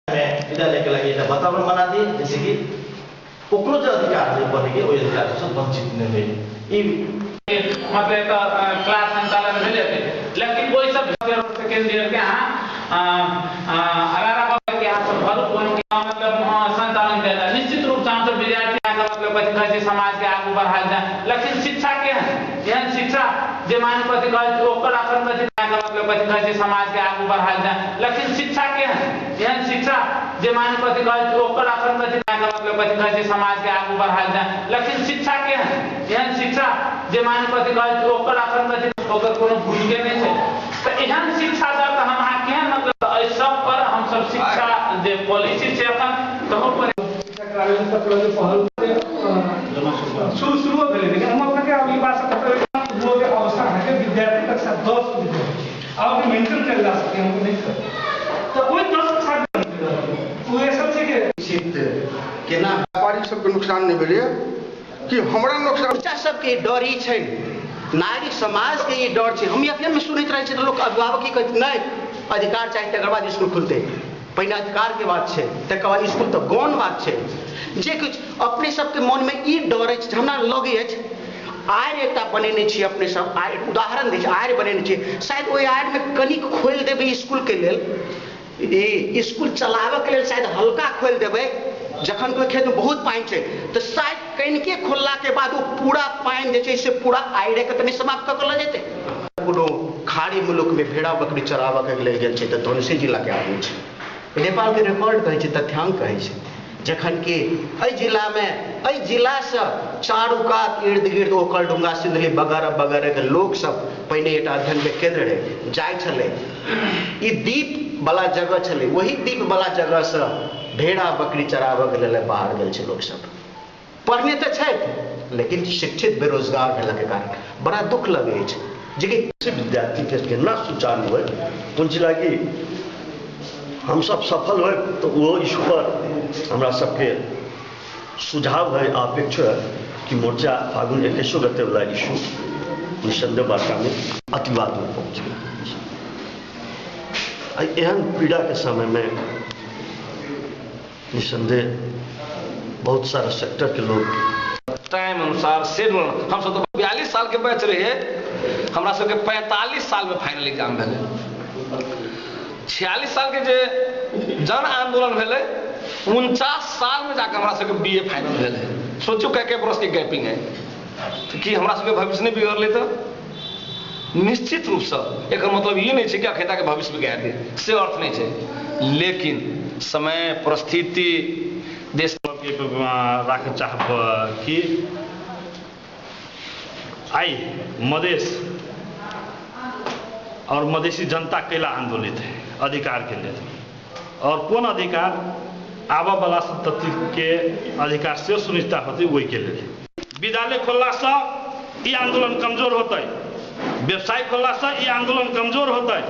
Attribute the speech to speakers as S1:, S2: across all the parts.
S1: में विद्यालय के लागि एउटा वातावरण बना दिए, जैसे कि ओकरो जो अधिकार है पढ़े के ओहि अधिकार से वंचित नहीं होई। ई
S2: मतलब क्लास संचालन भेलै, लेकिन ओहि सब सेकेंड ईयर के अहाँ अरारा के अहाँ सब भरू कोनो मतलब संचालन कयल जाय। निश्चित रूप से हमसब विद्यार्थी मतलब कथी कहै छै समाज के आगू बढ़ायल जाय, लेकिन शिक्षा केहन एहन शिक्षा जे मान कथी कहै छै ओकर अखन कथी मतलब कथी कहै छै समाज के आगू बढ़ायल जाय, लेकिन शिक्षा केहन एहन शिक्षा जे मान कथी कहै छै ओकर अखन कथी मतलब कथी कहै छै समाज के आगू बढ़ायल जाय, लेकिन शिक्षा केहन एहन शिक्षा जे मान कथी कहै छै ओकर अखन कथी ओकर कोनो भूमिके नहि छै। तऽ एहन शिक्षा दऽ कऽ हम अहाँ केहन मतलब एहि सब पर हमसब शिक्षा जे पॉलिसी छै अखन तहू पर
S3: पहल शुरू शुरू भेलै, लेकिन हम अपने अगली बात से के अवस्था है विद्यार्थी कक्षा 10 विद्यार्थी आप मेंटेन कयल जा सके हमको नहीं कर तो ओहि 10 कक्षा ओ ऐसा छै कि
S4: केना व्यापारी सबके नुकसान नहीं भेलै कि हमरा नुकसान।
S5: बच्चा सबके डर ई छै, नागरिक समाज के ई डर छै। हम एफएम में सुनैत रहै छी तऽ लोक अभिभावक की कहैत नहि अधिकार चाही तकर बाद स्कूल खुलतै, पहिने अधिकार के बात छै तकर बाद स्कूल तऽ गौण बात छै। जे किछु अपने सबके मनमे ई डर अछि, हमरा लगै अछि आड़ि एकटा बनेने छी अपने सब, आड़ि उदाहरण दै छी, आड़ि बनेने छी, शायद ओहि आड़िमे कनिक खोलि देबै स्कूलके लेल, ई स्कूल चलाबऽके लेल शायद हल्का खोलि देबै, जखन कोइ खेतमे बहुत पानि छै तऽ शायद कनिके खोललाके बाद ओ पूरा पानि जे छै से पूरा आड़िके तऽ नहि समाप्त कऽ के लऽ जेतै। कोनो खाड़ी मुलुकमे भेड़ा बकरी चराबऽके लेल गेल छै तऽ धनुषे जिलाके आदमी छै, नेपालके रिकॉर्ड कहै छै, तथ्यांक कहै छै, जखन कि एहि जिलामे एहि जिलासँ चारू कात इर्द गिर्द ओखलढुंगा सिन्धुली वगैरह वगैरहके लोकसब पहिने एकटा अध्ययनके केन्द्र रहै जाइ छलै, ई द्वीप वाला जगह छलै, वही द्वीप वाला जगहसँ भेड़ा बकरी चराबऽके लेल बाहर गेल छै लोकसब। पढ़ने तऽ छथि लेकिन शिक्षित बेरोजगार भेलाके कारण बड़ा दुख लगै अछि जेकि
S6: विद्यार्थीके केना सुचारू होइ कोन चीज लागि हम सब सफल हो तो वो इशू पर हमरा सबके सुझाव है, अपेक्षा है कि मोर्चा फागुन 21 गते वाला इशू निसंदेह वार्ता में अतिवाद में पहुँच गया। एहन पीड़ा के समय में निसंदेह बहुत सारा सेक्टर के लोग
S7: टाइम अनुसार शेड्यूल हम सब तो 42 साल के बैच रहे, हमरा सबके 45 साल में फाइनल एग्जाम भेलै, 46 साल के जे जन आंदोलन भेलै 49 साल में जाकर हमरा सबके बीए फाइनल भेलै। सोचू कै कै बरस के गैपिंग है तो कि हमरा सबके भविष्य नहीं बिगड़लै? तो निश्चित रूपसँ एकर मतलब ई नहीं छै कि अखेता के भविष्य बिगाड़ दे, से अर्थ नहीं छै, लेकिन समय परिस्थिति देश
S8: राखऽ चाहब कि आइ मधेश और मधेसी जनता कैला आंदोलित है अधिकार के लेल, और कोन अधिकार आबऽ वाला संतति के अधिकार से सुनिश्चित होतै ओहि के लेल। विद्यालय खोललासँ ई आंदोलन कमजोर होतै, व्यवसाय खोललासँ ई आंदोलन कमजोर होतै,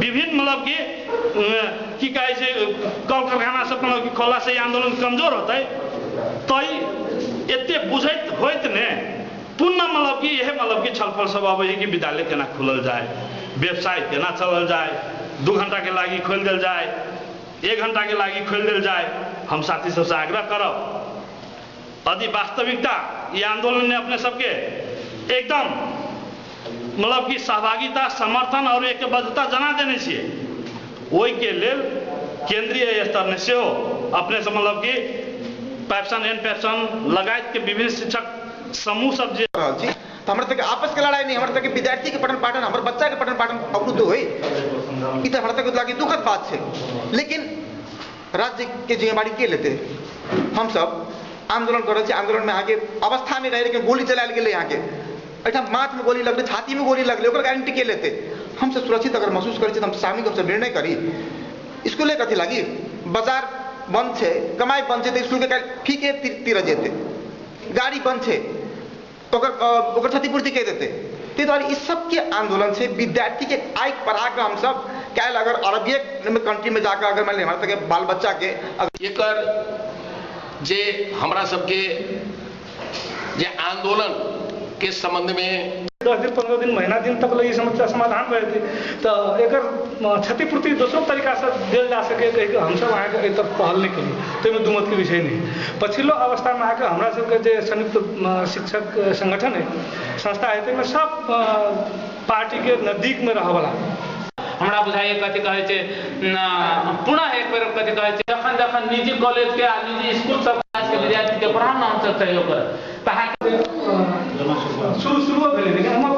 S8: विभिन्न मतलब कि कहै छै कल कारखाना सब मतलब कि खोललासँ ई आंदोलन कमजोर होतै। तै एते बुझैत होइत ने पुनः मतलब कि इहे मतलब कि छलफल सब अबै है कि विद्यालय केना खुलल जाय, व्यवसाय केना चलल जाय, 2 घंटा के लागि खोलि देल जाय, 1 घंटा के लागि खोलि देल जाय। हम साथी सबसे आग्रह करब यदि वास्तविकता ये आंदोलन ने अपने सबके एकदम मतलब कि सहभागिता समर्थन और एकबद्धता जना देने छियै, ओहि के लेल केंद्रीय स्तर ने सेहो अपने से मतलब कि पैप्सन एन पैप्सन लगायत के विभिन्न शिक्षक समूह सब जे
S4: छी तो हमरा सबके आपस के लड़ाई नहीं, हमरा सबके विद्यार्थी के पठन पाठन, हमर बच्चा के पठन पाठन अवरुद्ध होई, ई तऽ हमरा सबके लागी दुखद बात छै। लेकिन राज्य के जिम्मेवारी के लेते? हम सब आंदोलन कर रहल छी, आंदोलन में अहाँके अवस्था नहीं रहे, लेकिन गोली चलायल गेलै अहाँके, एहिठाम माथ में गोली लगलै, छाती में गोली लगलै, ओकर गारंटी के लेते? हम सब सुरक्षित अगर महसूस करै छी तऽ हम सामूहिक हमसब निर्णय करी। स्कूले कथी लागी? बाजार बंद छै, कमाई बंद छै, तऽ स्कूल के काल्हि फी के तीरऽ जेतै, गाड़ी बंद छै ओकर ओकर क्षतिपूर्ति के देतै? ताहि दुआरे ई सबके आंदोलन छै। विद्यार्थी के आइ पढ़ा कऽ हमसब काल्हि अगर अरबिये कंट्री में जाकर अगर मान लिअ हमरा सबके बाल बच्चा के
S7: एकर जे हमरा सबके जे आंदोलन के संबंध में
S3: 10 दिन 15 दिन महीना दिन तक ले ई समस्या समाधान भऽ जेतै। तऽ एकर क्षतिपूर्ति दोसरो तरीकासँ देल जा सकै कहि कऽ हमसभ अहाँके एहि तरफ पहल नहि केलियै, ताहिमे दू मतके विषय नहि। पछिलो अवस्थामे अहाँके हमरा सबके जे संयुक्त शिक्षक संगठन है, संस्था है, ताहिमे सब पार्टीके नजदीकमे रहऽवला
S2: हमरा बुझाइए कथी कहै छै पुनः एक बेर कथी कहै छै जखन जखन निजी कॉलेज के आ निजी स्कूल सब के विद्यार्थी के पढ़ाउ ने हमसब सहयोग करब।
S3: शुरू शुरू भेलै, लेकिन हम